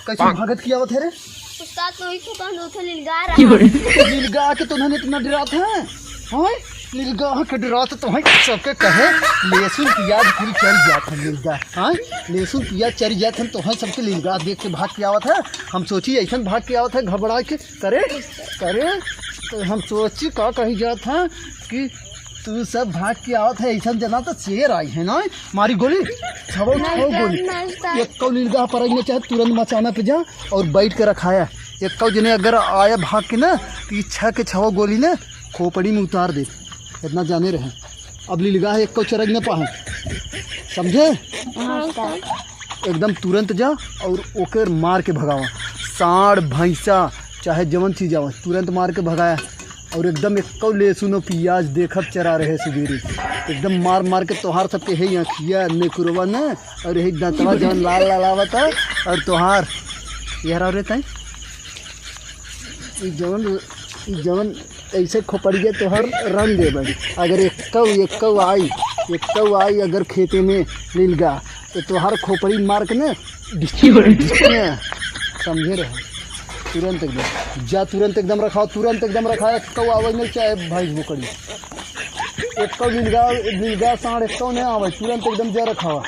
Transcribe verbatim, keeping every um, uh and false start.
कैसे भागत की आवत है रे? उस्ताद, तो ही तो कहन उठे लीलगाह रहा। तो लीलगाह के तो उन्होंने इतना डरात है, हाँ? लीलगाह के डरात तो है, सबके कहे लहसुन प्याज कुल चर जात है लीलगाह, हाँ? लहसुन प्याज चर जात है तो है, सबके लीलगाह देख के भाग के आवत है। हम सोची ऐसन भाग के आवत है घबरा के, करे, करे, तो हम सोची का कही जात है कि तू सब भाग के आवत है, ऐसन जना तो शेर आई है ना, मारी गोली, छवो, नहीं, छवो गोली। नहीं, नहीं, नहीं। एक्को लीलगाह पर आइने चाहे तुरंत मचाना पे जा और बैठ के रखाया। एक्को जने अगर आया भाग के ना, तो ये छह के छवो गोली ना खोपड़ी में उतार दे, इतना जाने रहे। अब लीलगाह एक्को चरक न पाए, समझे? हाँ, उस्ताद। एकदम तुरंत जा और ओकर मार के भगावा। साँड़, भैंसा, चाहे जवन चीज आवे, तुरंत मार के भगाया। और एकदम एक्को लहसुन और प्याज देखब चरा रहे सुबेरे। एकदम मार मार के तोहार सबके है अँखिया, नेकुरवा न, और यही दंतवा जवन लाल लाल आवत है, और तोहार यार और रहता है। ई जवन, ई जवन ऐसे खोपड़िया तोहर रंग देबे। अगर एक्को, एक्को आई, एक्को आई अगर खेते में लीलगाह, तो तोहर खोपड़ी मार के ना डिस्ट्रिक्ट में, समझे रहे। तुरंत एकदम जा, तुरंत एकदम रखावा, तुरंत एकदम रखावा। एक्को आवे नहीं चाहे भैंस बोकरी, एक्को लीलगाह, लीलगाह साँड़ एक्को नहीं आवे, तुरंत एकदम जा रखावा।